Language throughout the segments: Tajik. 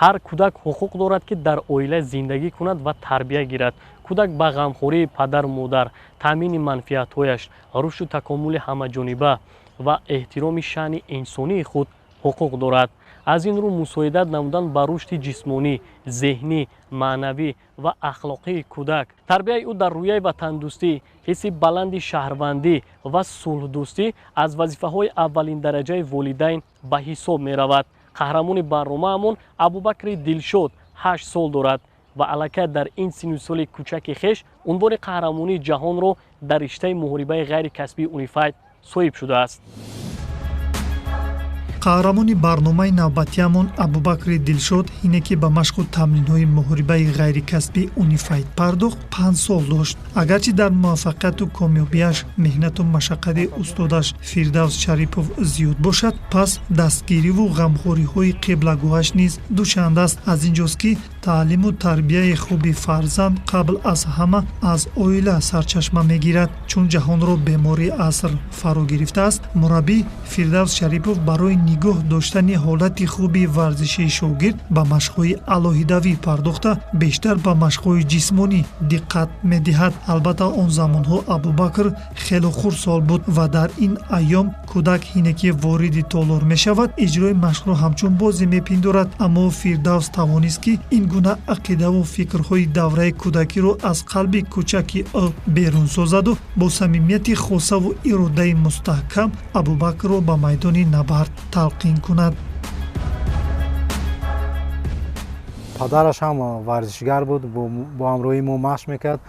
Ҳар кӯдак ҳуқуқ дорад, ки дар оила зиндагӣ кунад ва тарбия гирад. Кӯдак ба ғамхории падару модар, таъмини манфиатҳояш, рушду такомули ҳамаҷониба ва эҳтироми шаъни инсонии худ ҳуқуқ дорад. Аз ин рӯ мусоидат намудан ба рушди ҷисмонӣ, зеҳнӣ, маънавӣ ва ахлоқии кӯдак, тарбияи ӯ дар рӯяи ватандӯстӣ, ҳисси баланди шаҳрвандӣ ва сулҳдӯстӣ аз вазифаҳои аввалиндараҷаи волидайн ба ҳисоб меравад. Қаҳрамони барномаамон Абубакри Дилшод 8 сол дорад ва аллакай дар ин синну соли кӯчаки хеш унвони қаҳрамонии ҷаҳонро дар риштаи муҳорибаи ғайрикасбии Унифайт соҳиб шудааст. Қаҳрамони барномаи навбатиамон Абубакри Дилшод ҳине ки ба машқу тамринҳои муҳорибаи ғайрикасбӣ Унифайт пардохт, 5 сол дошт. Агарчи дар муваффақияту комёбиаш меҳнату машаққати устодаш Фирдавс Шарипов зиёд бошад, пас дастгириву ғамхориҳои қиблагоҳаш низ дучанд аст. Аз ин ҷост, ки таълиму тарбияи хуби фарзанд қабл аз ҳама аз оила сарчашма мегирад. Чун ҷаҳонро бемории аср фаро гирифтааст, мураббӣ Фирдавс Шарипов барои нигоҳ доштани ҳолати хуби варзишии шогирд ба машқҳои алоҳидавӣ пардохта, бештар ба машқҳои ҷисмонӣ диққат медиҳад. Албатта, он замонҳо Абубакр хело хурдсол буд ва дар ин айём кӯдак ҳине ки вориди толор мешавад, иҷрои машқро ҳамчун бозӣ мепиндорад. Аммо Фирдавс тавонист, ки ин гуна ақидаву фикрҳои давраи кӯдакиро аз қалби кӯчаки ӯ берун созаду бо самимияти хосаву иродаи мустаҳкам Абубакрро ба майдони набард талқин кунад. Падараш ҳам варзишгар буд, бо ҳамроҳии мо машқ мекард.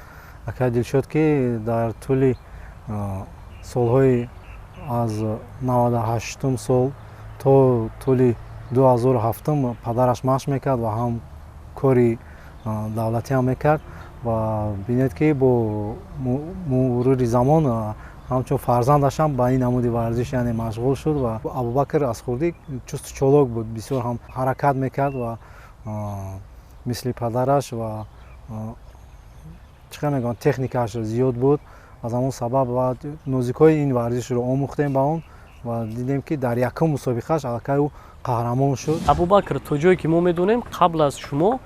Акай Дилшод, ки дар тӯли солҳои аз 98 сол то тӯли 2007 падараш машқ мекард ва ҳам кори давлатӣ ҳам мекард. Ва бинед, ки бо мурури замон ҳамчун фарзандаш ҳам ба ин намуди варзиш, яъне, машғул шуд. Ва Абубакр аз хурдӣ чусту чолок буд, бисёр ҳам ҳаракат мекард ва мисли падараш ва чӣ хел мегӯям, техникааш зиёд буд. Аз ҳамон сабаб ва нозикҳои ин варзишро омӯхтем ба он ва дидем, ки дар якум мусобиқааш аллакай ӯ қаҳрамон шуд. Абубакр, то ҷое ки мо медонем, қабл аз шумо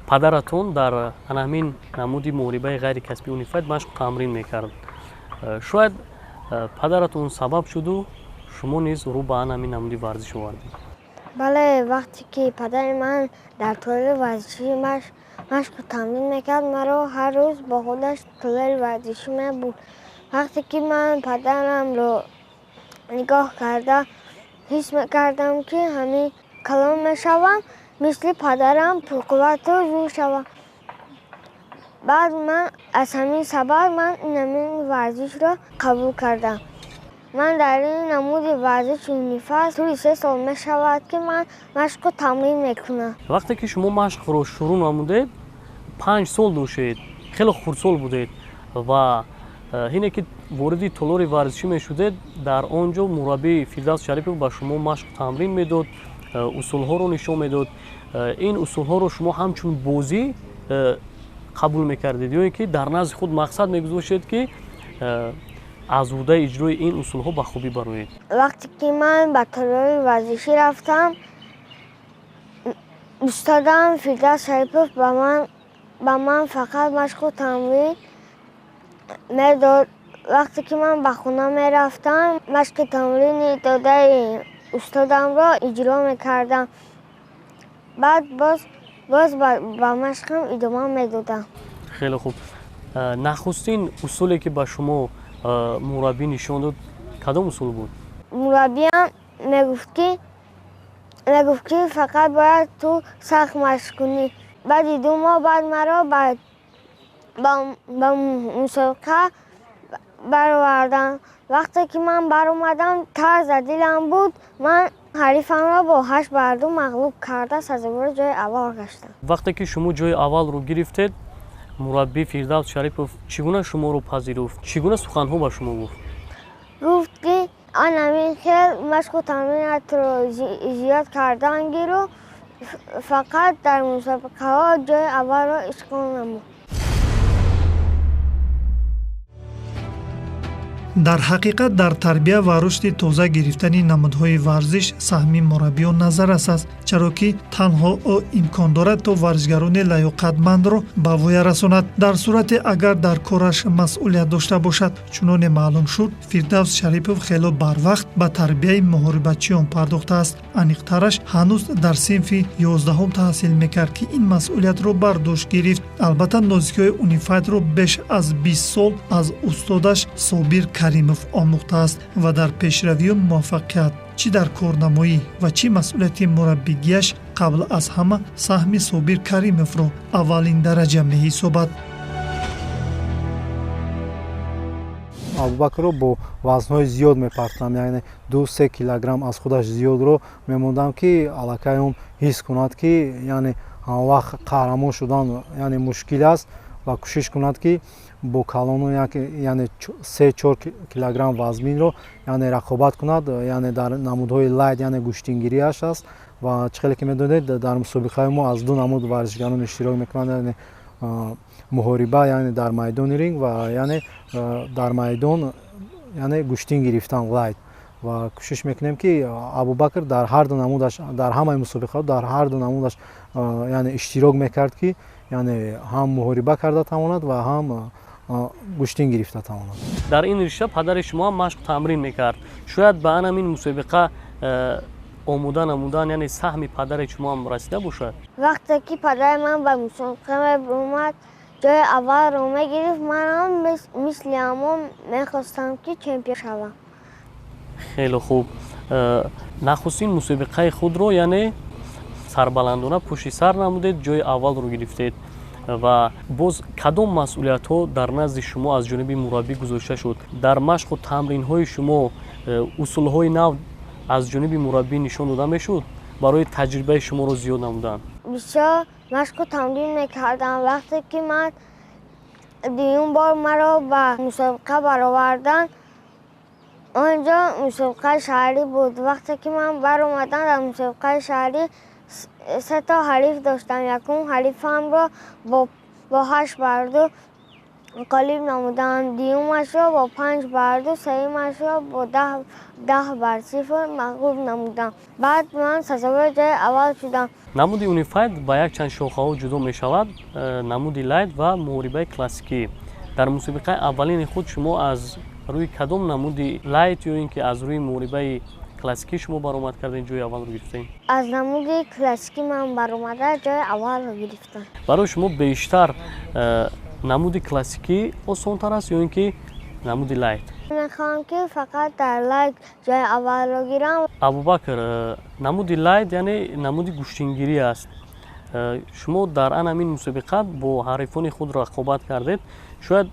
падаратон дар ана ҳамин намуди муҳорибаи ғайрикасбии Унифайт машқ тамрин мекард. Шояд падаратон сабаб шуду шумо низ рӯ ба ана ҳамин намуди варзиш овардед? Бале, вақте ки падари ман дар толори варзишӣ машқу тамрин мекард, маро ҳар рӯз бо худаш толори варзишӣ мебурд. Вақте ки ман падарамро нигоҳ карда ҳис мекардам, ки ҳамин калон мешавам, мисли падарам пурқуввату зур шавам. Баъд ман аз ҳамин сабаб ман ин ҳамин варзишро қабул кардам. Ман дар ин намуди варзиши Унифайт тӯли 3 сол мешавад, ки ман машқу тамрин мекунам. Вақте ки шумо машқро шурӯъ намудед, 5 сол доштед, хеле хурдсол будед ва ҳине ки вориди толори варзишӣ мешудед, дар он ҷо мураббӣ Фирдавс Шарипов ба шумо машқ тамрин медод, усулҳоро нишон медод. Ин усулҳоро шумо ҳамчун бозӣ қабул мекардед ё ин ки дар назди худ мақсад мегузоштед, ки аз ӯҳдаи иҷрои ин усулҳо ба хубӣ бароед? Вақте ки ман ба толори варзишӣ рафтам, устодам Фирдавс Шарипов ба ман фақат машқу тамрин медод. Вақте ки ман ба хона мерафтам, машқи тамрини додаи устодамро иҷро мекардам. Баъд боз ба машқам идома медодам. Хеле хуб. Нахустин усуле, ки ба шумо мураббӣ нишон дод, кадом усул буд? Мураббиам мегуфт, ки фақат бояд ту сахт машқ кунӣ. Баъди 2 моҳ баъд маро ба мусобиқа бароварданд. Вақте ки ман баромадам, тарс дар дилам буд. Ман ҳарифамро бо 8-2 мағлуб карда, сазовори ҷои аввал гаштам. Вақте ки шумо ҷои аввалро гирифтед, мураббӣ Фирдавс Шарипов чӣ гуна шуморо пазируфт, чӣ гуна суханҳо ба шумо гуфт? Гуфт, ки анамин хел машқу тамринатро зиёд кардан гиру, фақат дар мусобиқаҳо ҷои аввалро ишғол намуд. Дар ҳақиқат дар тарбия ва рушди тоза гирифтани намудҳои варзиш саҳми мураббиён назаррас аст, чаро ки танҳо ӯ имкон дорад то варзишгарони лаёқатмандро ба воя расонад, дар сурате агар дар кораш масъулият дошта бошад. Чуноне маълум шуд, Фирдавс Шарипов хело барвақт ба тарбияи муҳорибачиён пардохтааст. Аниқтараш, ҳанӯз дар синфи 11 таҳсил мекард, ки ин масъулиятро бар дӯш гирифт. Албатта, нозикиҳои унифайтро беш аз 20 сол аз устодаш Собир Каримов омӯхтааст ва дар пешравию муваффақият чӣ дар корнамоӣ ва чӣ масъулияти мураббигиаш қабл аз ҳама саҳми Собир Каримовро аввалин дараҷа меҳисобад. Абубакрро бо вазнҳои зиёд мепартам, яъне 2-3 килограмм аз худаш зиёдро мемондам, ки аллакай он ҳис кунад, ки яъне ҳамавақт қаҳрамон шудан яъне мушкил аст ва кӯшиш кунад, ки бо калону яъне 3-4 килограмм вазминро яъне рақобат кунад, яъне дар намудҳои лайт, яъне гӯштингириаш аст. Ва чӣ хеле ки медонед, дар мусобиқаи мо аз ду намуд варзишгарон иштирок мекунанд, яъне муҳориба яъне дар майдони ринг ва яъне дар майдон яъне гӯштин гирифтан лайт. Ва кӯшиш мекунем, ки Абубакр дар ҳар ду намудаш, дар ҳамаи мусобиқаҳо дар ҳар ду намудаш яъне иштирок мекард, ки яъне ҳам муҳориба карда тавонад ва ҳам гӯштин гирифта тавонад. Дар ин ришта падари шумо ҳам машқ тамрин мекард. Шояд ба ан ҳамин мусобиқа омода намудан, яъне саҳми падари шумо ҳам расида бошад? Вақте ки падари ман ба мусобиқа меомад, ҷои аввалро мегирифт, манам мисли ҳамон мехостам, ки чемпион шавам. Хеле хуб. Нахустин мусобиқаи худро яъне сарбаландона пушти сар намудед, ҷои аввалро гирифтед. Ва боз кадом масъулиятҳо дар назди шумо аз ҷониби мураббӣ гузошта шуд? Дар машқу тамринҳои шумо усулҳои нав аз ҷониби мураббӣ нишон дода мешуд барои таҷрибаи шуморо зиёд намудан? Бисёр машқу тамрин мекардам. Вақте ки ман дуюм бор маро ба мусобиқа бароварданд, он ҷо мусобиқаи шаҳрӣ буд. Вақте ки ман баромадам, дар мусобиқаи шаҳрӣ се то ҳариф доштам. Якум ҳарифамро бо 8-2 ғолиб намудам, дуюмашро бо 5-2, сеюмашро бо 10-0 мағлуб намудам. Баъд ман сазовори ҷои аввал шудам. Намуди унифайт ба якчанд шохаҳо ҷудо мешавад: намуди лайт ва муҳорибаи классикӣ. Дар мусобиқаи аввалини худ шумо аз рӯи кадом намуди лайт ё ин ки аз рӯи муҳорибаи классикӣ шумо баромад кардем, ҷои аввалро гирифтем? Аз намуди классикӣ ман баромада ҷои аввалро гирифтам. Барои шумо бештар намуди классикӣ осонтар аст ё ин ки намуди лайт? Мехоҳам, ки фақат дар лайт ҷои аввалро гирам. Абубакр, намуди лайт яъне намуди гӯштингирӣ аст. Шумо дар ан ҳамин мусобиқа бо ҳарифони худ рақобат кардед. Шояд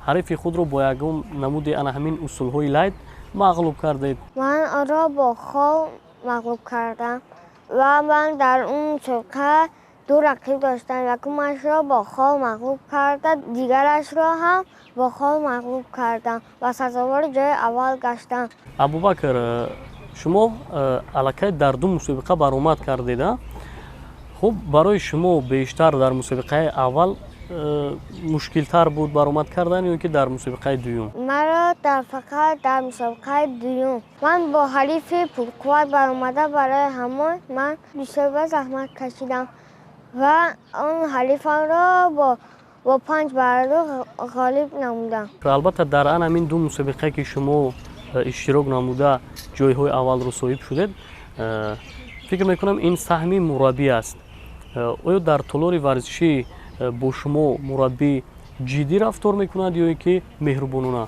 ҳарифи худро бо ягон намуди ана ҳамин усулҳои лайт мағлуб кардед? Ман онро бо хол мағлуб кардам ва ман дар он мусобиқа ду рақиб доштам. Якумашро бо хол мағлуб карда, дигарашро ҳам бо хол мағлуб кардам ва сазовори ҷои аввал гаштам. Абубакр, шумо аллакай дар ду мусобиқа баромад кардед, а? Хуб, барои шумо бештар дар мусобиқаи аввал мушкилтар буд баромад кардан ё ки дар мусобиқаи дуюм? Маро фақат дар мусобиқаи дуюм. Ман бо ҳарифи пурқувват баромада, барои ҳамон ман бисёр ба заҳмат кашидам ва он ҳарифамро бо 5-2 ғолиб намудам. Албатта, дар ан ҳамин ду мусобиқае ки шумо иштирок намуда ҷойҳои аввалро соҳиб шудед, фикр мекунам ин саҳми мураббӣ аст. Оё дар толори варзишӣ бо шумо мураббӣ ҷиддӣ рафтор мекунад ё ин ки меҳрубонона?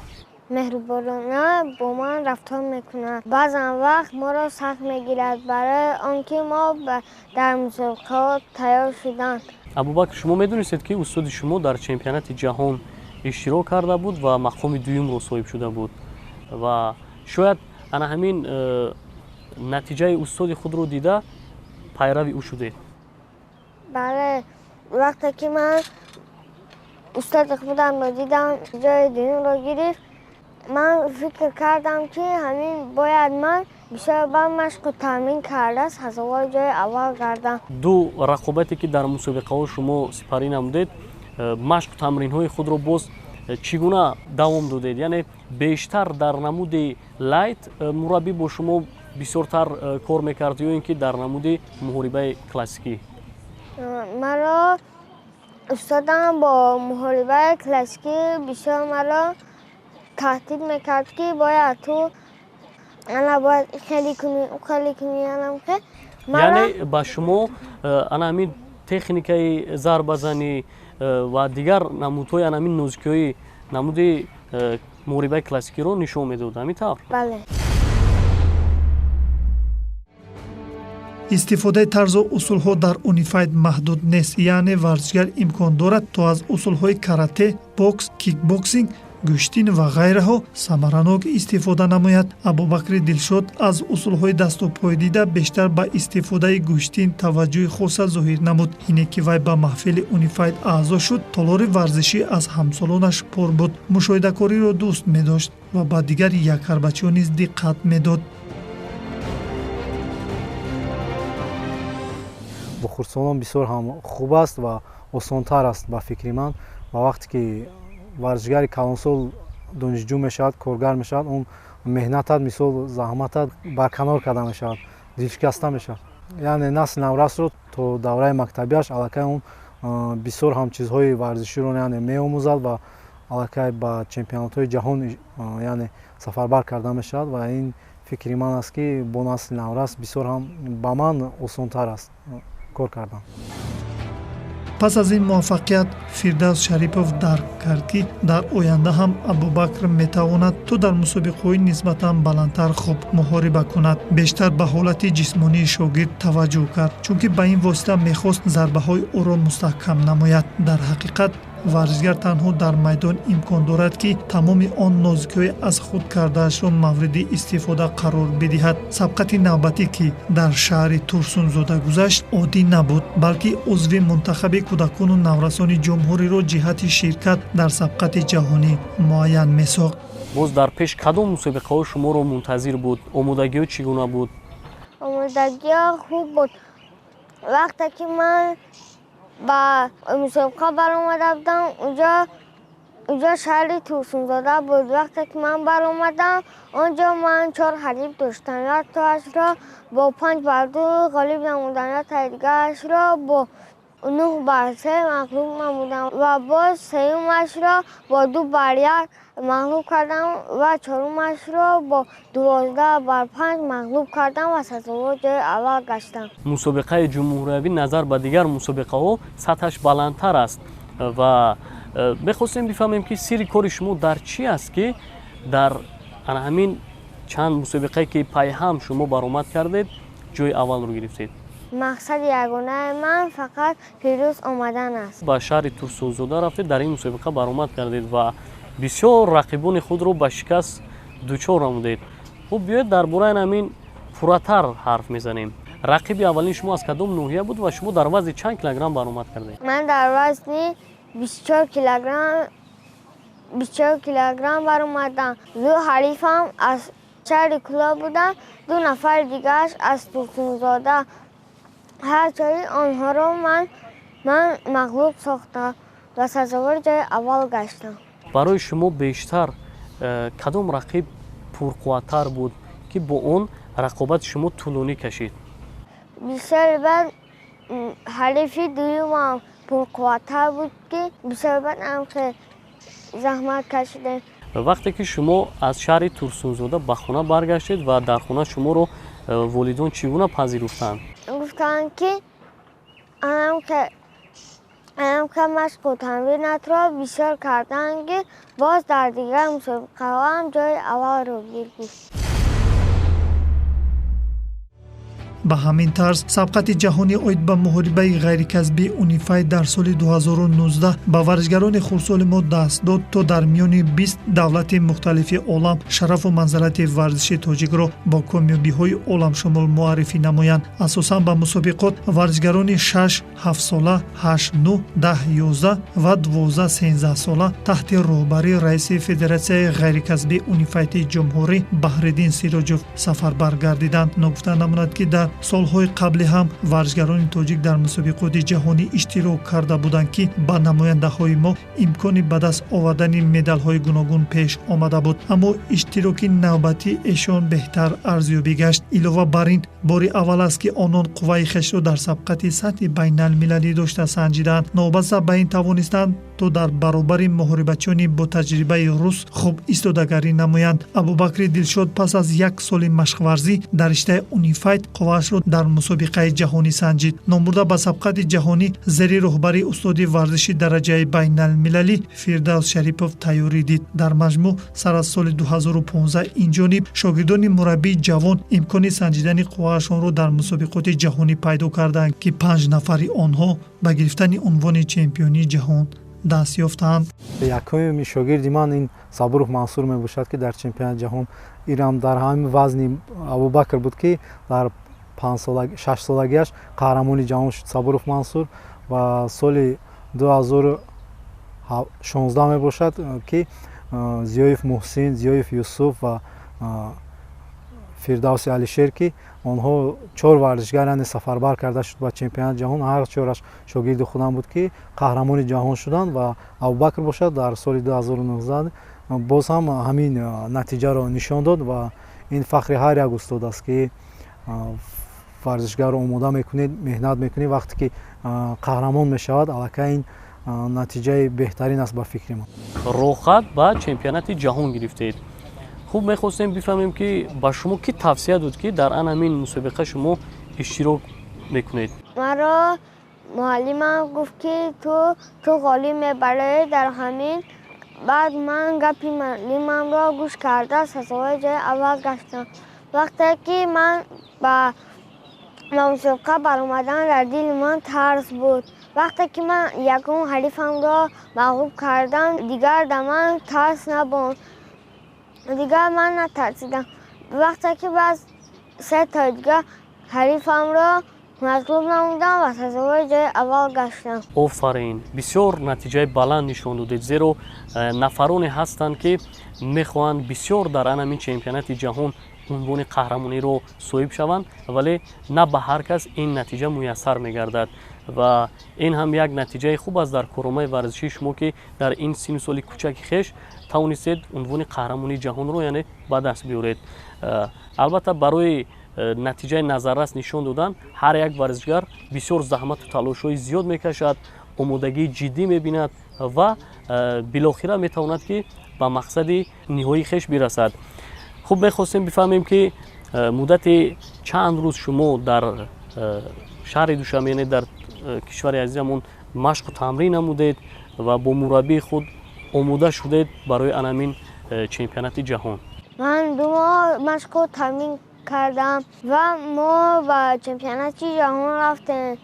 Меҳрубонона бо ман рафтор мекунад. Баъзан вақт моро сахт мегирад барои он ки мо дар мусобиқаҳо тайёр шуданд. Абубакр, шумо медонистед, ки устоди шумо дар чемпионати ҷаҳон иштирок карда буд ва мақоми дуюмро соҳиб шуда буд ва шояд ана ҳамин натиҷаи устоди худро дида пайрави ӯ шудед? Бале, вақте ки ман устоди худамро дидам, ҷои дуюмро гирифт, ман фикр кардам, ки ҳамин бояд ман бисёр ба машқу тамрин карда сазовори ҷои аввал гардам. Ду рақобате ки дар мусобиқаҳо шумо сипарӣ намудед, машқу тамринҳои худро боз Чӣ гуна давом додед? Яъне бештар дар намуди лайт мураббӣ бо шумо бисёртар кор мекард ё ин ки дар намуди муҳорибаи классикӣ? Маро устодам бо муҳорибаи классикӣ бисёр маро таҳдид мекард, ки бояд ту ана бояд хеле кунӣ, хеле кунӣ, анам. Яъне ба шумо ана ҳамин техникаи зарбазанӣ ва дигар намудҳои ана ҳамин нозикиҳои намуди муҳорибаи классикиро нишон медод, ҳамин тавр? Бале. Истифодаи тарзу усулҳо дар унифайт маҳдуд нест, яъне варзишгар имкон дорад, то аз усулҳои карате, бокс, кикбоксинг, гӯштин ва ғайраҳо самаранок истифода намояд. Абубакри Дилшод аз усулҳои дасту пойдида бештар ба истифодаи гӯштин таваҷҷӯҳи хоса зоҳир намуд. Ҳине ки вай ба маҳфили унифайт аъзо шуд, толори варзишӣ аз ҳамсолонаш пур буд. Мушоҳидакориро дӯст медошт ва ба дигар якҳарбачиҳо низ диққат медод. Бо хурдсолон бисёр ҳам хуб аст ва осонтар аст ба фикри ман. Ва вақте ки варзишгари калонсол донишҷӯ мешавад, коргар мешавад, он меҳнатат, мисол заҳматат барканор карда мешавад, дилшикаста мешавад. Яъне насли наврасро то давраи мактабиаш аллакай он бисёр ҳам чизҳои варзиширо, яъне, меомӯзад ва аллакай ба чемпионатҳои ҷаҳон, яъне, сафарбар карда мешавад. Ва ин фикри ман аст, ки бо насли наврас бисёр ҳам ба ман осонтар аст кор кардан. Пас аз ин муваффақият Фирдавс Шарипов дарк кард, ки дар оянда ҳам Абубакр метавонад то дар мусобиқаҳои нисбатан баландтар хуб муҳориба кунад. Бештар ба ҳолати ҷисмонии шогирд таваҷҷӯҳ кард, чунки ба ин восита мехост зарбаҳои ӯро мустаҳкам намояд. Дар ҳақиқат, варзишгар танҳо дар майдон имкон дорад, ки тамоми он нозикиҳои аз худ кардаашро мавриди истифода қарор бидиҳад. Сабқати навбатӣ, ки дар шаҳри Турсунзода гузашт, оддӣ набуд, балки узви мунтахаби кӯдакону наврасони ҷумҳуриро ҷиҳати ширкат дар сабқати ҷаҳонӣ муайян месохт. Боз дар пеш кадом мусобиқаҳо шуморо мунтазир буд? Омодагиҳо чӣ гуна буд? Омодагиҳо хуб буд. Вақте ки ман ба мусобиқа баромада будам, уҷо шаҳри Турсунзода буд. Вақте ки ман баромадам, он ҷо ман чор ҳариф доштам. Яктоашро бо 5-2 ғолиб намудам, яктаи дигарашро бо 9-3 мағлуб намудам ва боз сеюмашро бо 2-1 мағлуб кардам ва чорумашро бо 12-5 мағлуб кардам ва сазовор ҷои аввал гаштам. Мусобиқаи ҷумҳуриявӣ назар ба дигар мусобиқаҳо сатҳаш баландтар аст ва мехостем бифаҳмем, ки сирри кори шумо дар чӣ аст, ки дар ана ҳамин чанд мусобиқае, ки пайҳам шумо баромад кардед, ҷои аввалро гирифтед. Мақсади ягонаи ман фақат пирӯз омадан аст. Ба шаҳри Турсунзода рафтед, дар ин мусобиқа баромад кардед ва бисёр рақибони худро ба шикаст дучор намудед. Хуб, биёед дар бораи ҳамин пурратар ҳарф мезанем. Рақиби аввалини шумо аз кадом ноҳия буд ва шумо дар вазни чанд килограмм баромад кардед? Ман дар вазни 24 килограмм баромадам. Ду ҳарифам аз шаҳри Кӯлоб буданд, ду нафари дигараш аз Турсунзода. Ҳар чори онҳоро ман мағлуб сохтам ва сазовори ҷои аввал гаштам. Барои шумо бештар кадом рақиб пурқувваттар буд, ки бо он рақобати шумо тӯлонӣ кашид? Бисёр бад ҳарифи дуюмам пурқувваттар буд, ки бисёр бад ам хел заҳмат кашидем. Вақте ки шумо аз шаҳри Турсунзода ба хона баргаштед ва дар хона шуморо волидон чӣ гуна пазируфтанд? Гуфтанд, ки анам машқу тамринатро бисёр карданд, ки боз дар дигар мусобиқаҳоам ҷои аввалро гирифт. Ба ҳамин тарз сабқати ҷаҳонӣ оид ба муҳорибаи ғайрикасбии унифай дар соли 2019 ба варзишгарони хурдсоли мо даст дод, то дар миёни 20 давлати мухталифи олам шарафу манзалати варзиши тоҷикро бо комёбиҳои оламшумул муаррифӣ намоянд. Асосан ба мусобиқот варзишгарони 6, 7 сола, 8, 9, 10, 11 ва 12, 13 сола таҳти роҳбарии раиси федератсияи ғайрикасбии унифайти ҷумҳурӣ Баҳриддин Сироҷов сафарбар гардиданд. Ногуфта намонад, ки дар Россия. Солҳои қабли ҳам варзишгарони тоҷик дар мусобиқоти ҷаҳонӣ иштирок карда буданд, ки ба намояндаҳои мо имкони ба даст овардани медалҳои гуногун пеш омада буд. Аммо иштироки навбатии эшон беҳтар арзёбӣ гашт. Илова бар ин, бори аввал аст, ки онон қувваи хешро дар сабқати сатҳи байналмилалӣ дошта санҷиданд. Новобаста ба ин тавонистанд то дар баробари муҳорибачиёни бо таҷрибаи рус хуб истодагарӣ намоянд. Абубакри Дилшод пас аз як соли машқварзӣ дар риштаи унифайт қувваашро дар мусобиқаи ҷаҳонӣ санҷид. Номбурда ба сабқати ҷаҳонӣ зери роҳбарии устоди варзиши дараҷаи байналмилалӣ Фирдавс Шарипов тайёрӣ дид. Дар маҷмӯъ сар аз соли 2015 инҷониб шогирдони мураббии ҷавон имкони санҷидани қувваашонро дар мусобиқоти ҷаҳонӣ пайдо карданд, ки 5 нафари онҳо ба гирифтани унвони чемпионии ҷаҳон даст ёфтанд. Якуми шогирди ман ин Сабуров Мансур мебошад, ки дар чемпионати ҷаҳон ирам дар ҳамин вазни Абубакр буд, ки дар 6 солагиаш қаҳрамони ҷаҳон шуд Сабуров Мансур. Ва соли 2016 мебошад, ки Зиёев Муҳсин, Зиёев Юсуф ва Фирдавси Алишер, ки онҳо чор варзишгар, яъне сафарбар карда шуд ба чемпионати ҷаҳон. Ҳар чораш шогирди худам буд, ки қаҳрамони ҷаҳон шуданд. Ва Абубакр бошад, дар соли 2019 боз ҳам ҳамин натиҷаро нишон дод. Ва ин фахри ҳар як устод аст, ки варзишгарро омода мекунед, меҳнат мекунед, вақте ки қаҳрамон мешавад, аллакай ин натиҷаи беҳтарин аст ба фикри ман. Роҳхат ба чемпионати ҷаҳон гирифтед. Хуб, мехостем бифаҳмем, ки ба шумо кӣ тавсия дод, ки дар ан ҳамин мусобиқа шумо иштирок мекунед? Маро муаллимам гуфт, ки ту ғолиб мебарӣ дар ҳамин. Баъд ман гапи муаллимамро гӯш карда, сазовори ҷои аввал гаштам. Вақте ки ман ба мусобиқа баромадан, дар дили ман тарс буд. Вақте ки ман ягон ҳарифамро мағлуб кардам, дигар дар ман тарс набуд, дигар ман натарсидам. Вақте ки баъд се тои дигар ҳарифамро мағлуб намудам ва сазовори ҷои аввал гаштам. Офарин, бисёр натиҷаи баланд нишон додед, зеро нафароне ҳастанд, ки мехоҳанд бисёр дар ан ҳамин чемпионати ҷаҳон унвони қаҳрамониро соҳиб шаванд, вале на ба ҳар кас ин натиҷа муяссар мегардад. Ва ин ҳам як натиҷаи хуб аст дар коромаи варзишии шумо, ки дар ин синну соли кӯчаки хеш тавонистед унвони қаҳрамонии ҷаҳонро, яъне, ба даст биёред. Албатта, барои натиҷаи назаррас нишон додан ҳар як варзишгар бисёр заҳмату талошҳои зиёд мекашад, омодагии ҷиддӣ мебинад ва билохира метавонад, ки ба мақсади ниҳоии хеш бирасад. Хуб, мехостем бифаҳмем, ки муддати чанд рӯз шумо дар шаҳри Душанбе, яъне дар кишвари азизамон, машқу тамрин намудед ва бо мураббии худ омода шудед барои анамин чемпионати ҷаҳон? Ман 2 моҳ машқу тамрин кардам ва мо ба чемпионати ҷаҳон рафтем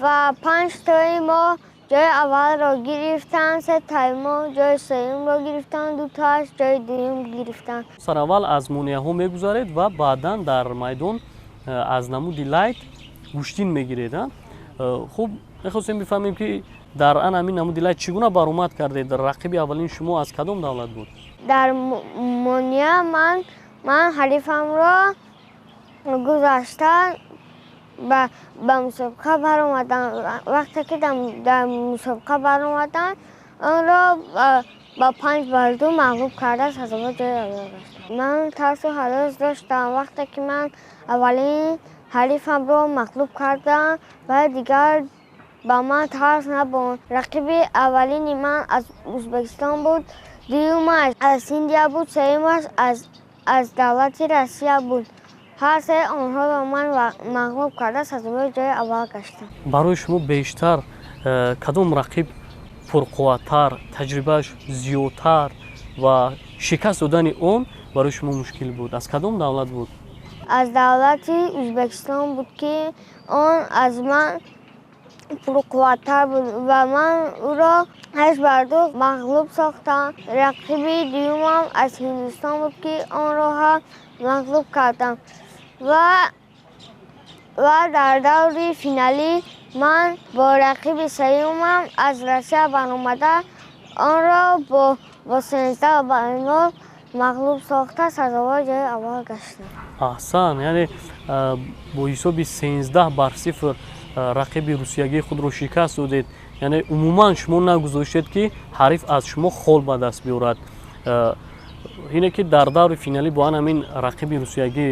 ва панҷ тои мо ҷои аввалро гирифтанд, се тои мо ҷои сеюмро гирифтанд, ду тоаш ҷои дуюм гирифтанд. Сараввал аз монеаҳо мегузаред ва баъдан дар майдон аз намуди лайт гӯштин мегиред. Хуб, мехостем бифаҳмем, ки дар ан ҳамин намуди лайт чӣ гуна баромад кардед? Рақиби аввалини шумо аз кадом давлат буд? Дар монеа ман ҳарифамро гузашта ба мусобиқа баромадам. Вақте ки дар мусобиқа баромадам, онро ба 5-2 мағлуб карда, сазовор ҷои аввал гаштам. Ман тарсу ҳарос доштам. Вақте ки ман аввалин ҳарифамро мағлуб кардам ва дигар ба ман тарс набуд. Рақиби аввалини ман аз Ӯзбекистон буд, дуюмаш аз Индия буд, сеюмаш аз давлати Россия буд. Ҳар сеи онҳоро ман мағлуб карда, сазовори ҷои аввал гаштам. Барои шумо бештар кадом рақиб пурқувваттар, таҷрибааш зиёдтар ва шикаст додани он барои шумо мушкил буд? Аз кадом давлат буд? Аз давлати Ӯзбекистон буд, ки он аз ман пурқувваттар буд ва ман ӯро 8-2 мағлуб сохтам. Рақиби дуюмам аз Ҳиндустон буд, ки онро ҳам мағлуб кардам ва дар даври финалӣ ман бо рақиби сеюмам аз Россия баромада, онро бо 13-0 мағлуб сохта, сазовори ҷои аввал гаштам. Аҳсан, яъне бо ҳисоби 13-0 рақиби русиягии худро шикаст додед. Яъне умуман шумо нагузоштед, ки ҳариф аз шумо хол ба даст биёрад. Ине ки дар даври финалӣ бо ан ҳамин рақиби русиягӣ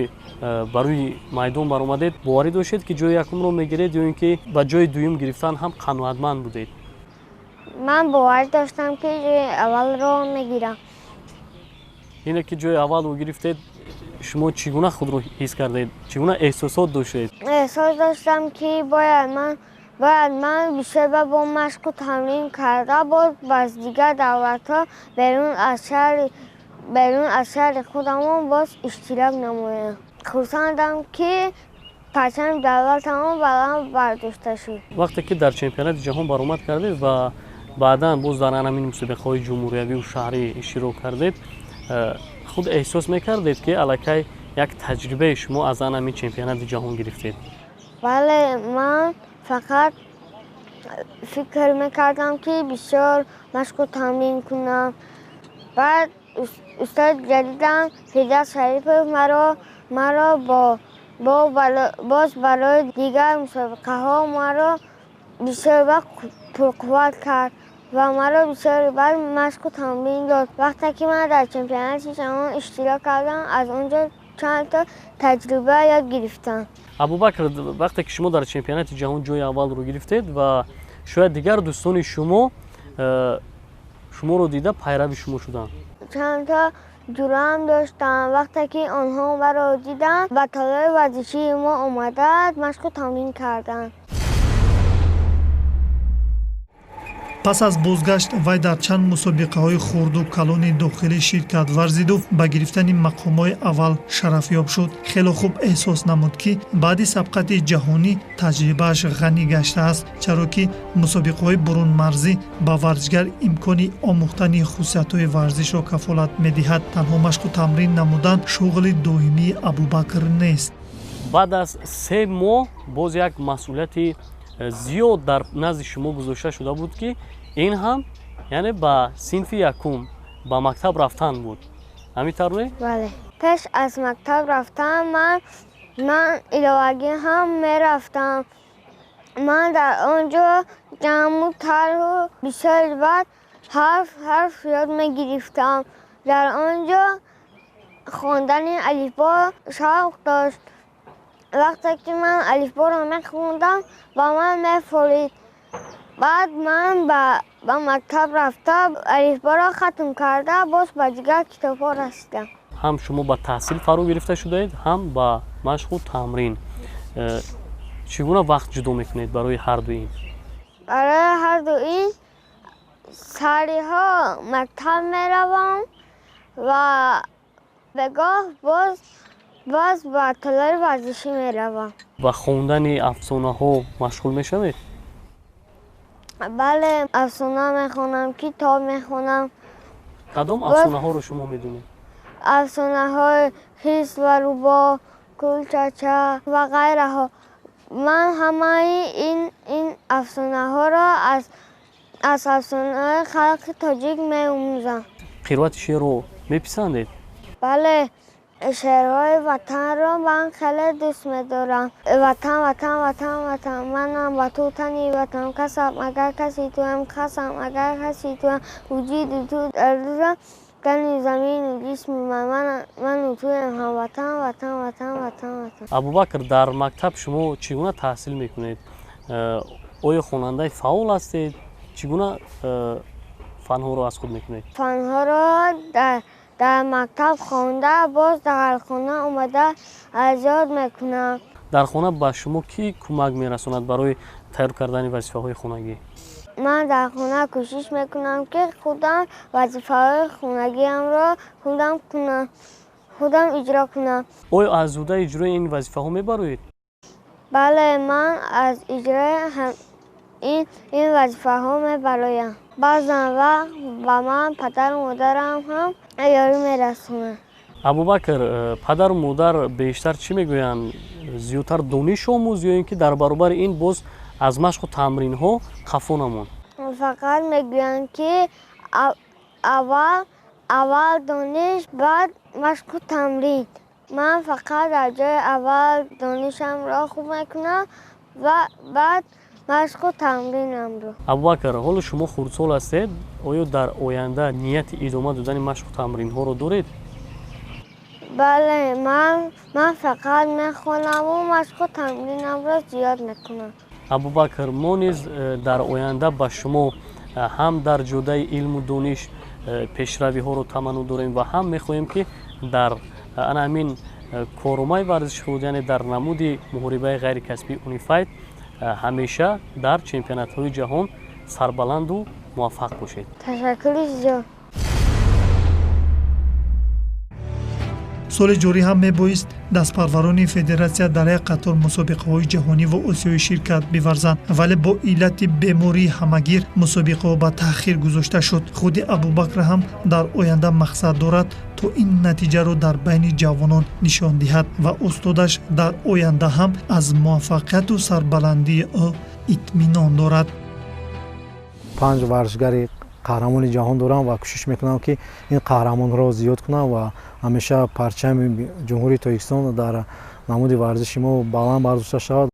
ба рӯи майдон баромадед, боварӣ доштед, ки ҷои якумро мегиред ё ин ки ба ҷои дуюм гирифтан ҳам қаноатманд будед? Ман боварӣ доштам, ки ҷои аввалро мегирам. Ине ки ҷои аввалро гирифтед, шумо чӣ гуна худро ҳис кардед, чӣ гуна эҳсосот доштед? Эҳсос доштам, ки бояд ман бисёр бо машқу тамрин карда, боз ба дигар давлатҳо берун аз шаҳри худамон боз иштирок намоям. Хурсандам, ки парчами давлатамон баланд бардошта шуд. Вақте ки дар чемпионати ҷаҳон баромад кардед ва баъдан боз дар ҳамин мусобиқаҳои ҷумҳуриявию шаҳрӣ иштирок кардед, худ эҳсос мекардед, ки аллакай як таҷрибаи шумо аз ан ҳамин чемпионати ҷаҳон гирифтед? Бале, ман фақат фикр мекардам, ки бисёр машқу тамрин кунам. Баъд устоди ҷадидам Фирдавс Шарипов маро боз барои дигар мусобиқаҳо маро бисёр вақт пурқувват кард ва маро бисёр баъд машқу тамрин дод. Вақте ки ман дар чемпионати ҷаҳон иштирок кардам, аз он ҷо чандто таҷриба ёд гирифтам. Абубакр, вақте ки шумо дар чемпионати ҷаҳон ҷои аввалро гирифтед ва шояд дигар дӯстони шумо шуморо дида пайрави шумо шуданд? Чандто ҷӯраам доштам. Вақте ки онҳо маро диданд, ба толори варзишии мо омада, машқу тамрин карданд. Пас аз бозгашт вай дар чанд мусобиқаҳои хурду калони дохилӣ ширкат варзиду ба гирифтани мақомҳои аввал шарафёб шуд. Хело хуб эҳсос намуд, ки баъди сабқати ҷаҳонӣ таҷрибааш ғанӣ гаштааст, чаро ки мусобиқаҳои бурунмарзӣ ба варзишгар имкони омӯхтани хусусиятҳои варзишро кафолат медиҳад. Танҳо машқу тамрин намудан шуғли доимии Абубакр нест. Баъд аз 3 моҳ боз як масъулияти зиёд дар назди шумо гузошта шуда буд, ки ин ҳам яъне ба синфи якум, ба мактаб рафтан буд. Ҳамин тавр не? Бале, пеш аз мактаб рафтан ман иловагӣ ҳам мерафтам. Ман дар он ҷо ҷамъу тарҳу бисёр баъд ҳарф ёд мегирифтам. Дар он ҷо хондани алифбо шавқ дошт. Вақте ки ман алифборо мехондам, ба ман мефолид. Баъд ман ба мактаб рафта, алифборо хатм карда, боз ба дигар китобҳо расидам. Ҳам шумо ба таҳсил фаро гирифта шудаед, ҳам ба машқу тамрин. Чӣ гуна вақт ҷудо мекунед барои ҳарду ин? Барои ҳарду ин сариҳо мактаб меравам ва бегоҳ боз ба толори варзишӣ меравам. Ба хондани афсонаҳо машғул мешавед? Бале, афсона мехонам, китоб мехонам. Кадом афсонаҳоро шумо медонед? Афсонаҳои хирс ва рӯбоҳ, кулчача ва ғайраҳо. Ман ҳамаи ин афсонаҳоро аз афсонаҳои халқи тоҷик меомӯзам. Қироати шеърро меписандед? Бале, шеърҳои ватанро ман хеле дӯст медорам. Ватан, ватан, ватан, ватан, манам ба ту тани ватан, касам агар каси туям, касам агар каси туям, вуҷуди ту дар дилам, тани замину ҷисми ман, ману туям ҳамватан, ватан, ватан, ватан, ватан. Абубакр, дар мактаб шумо чӣ гуна таҳсил мекунед? Оё хонандаи фаъол ҳастед? Чӣ гуна фанҳоро аз худ мекунед? Фанҳоро дар мактаб хонда, боз дар хона омада аз ёд мекунам. Дар хона ба шумо кӣ кӯмак мерасонад барои тайёр кардани вазифаҳои хонагӣ? Ман дар хона кӯшиш мекунам, ки худам вазифаҳои хонагиамро худам кунам, худам иҷро кунам. Оё аз ӯҳдаи иҷрои ин вазифаҳо мебароед? Бале, ман аз иҷрои ин вазифаҳо мебароям. Баъзан вақт ба ман падару модарам ҳам ёрӣ мерасонанд. Абубакр, падару модар бештар чӣ мегӯянд: зиёдтар дониш омӯз ё ин ки дар баробари ин боз аз машқу тамринҳо қафо намон? Фақат мегӯянд, ки аввал Аввал дониш, баъд машқу тамрин. Ман фақат дар ҷои аввал донишамро хуб мекунам ва баъд машқу тамринамро. Абубакр, ҳоло шумо хурдсол ҳастед. Оё дар оянда нияти идома додани машқу тамринҳоро доред? Бале, ман фақат мехонаму машқу тамринамро зиёд мекунам. Абубакр, мо низ дар оянда ба шумо ҳам дар ҷодаи илму дониш пешравиҳоро таманно дорем ва ҳам мехоҳем, ки дар ана ҳамин коромаи варзиши худ, яъне дар намуди муҳорибаи ғайрикасбии Унифайт, ҳамеша дар чемпионатҳои ҷаҳон сарбаланду муваффақ бошед. Ташаккури зиёд. Соли ҷорӣ ҳам мебоист дастпарварони федератсия дар як қатор мусобиқаҳои ҷаҳонӣ ва осиёӣ ширкат биварзанд, вале бо иллати бемории ҳамагир мусобиқаҳо ба таъхир гузошта шуд. Худи Абубакр ҳам дар оянда мақсад дорад, то ин натиҷаро дар байни ҷавонон нишон диҳад ва устодаш дар оянда ҳам аз муваффақияту сарбаландии ӯ итминон дорад. 5 варзишгари қаҳрамони ҷаҳон дорам ва кӯшиш мекунам, ки ин қаҳрамонро зиёд кунам ва ҳамеша парчами Ҷумҳурии Тоҷикистон дар намуди варзиши мо баланд бардошта шавад.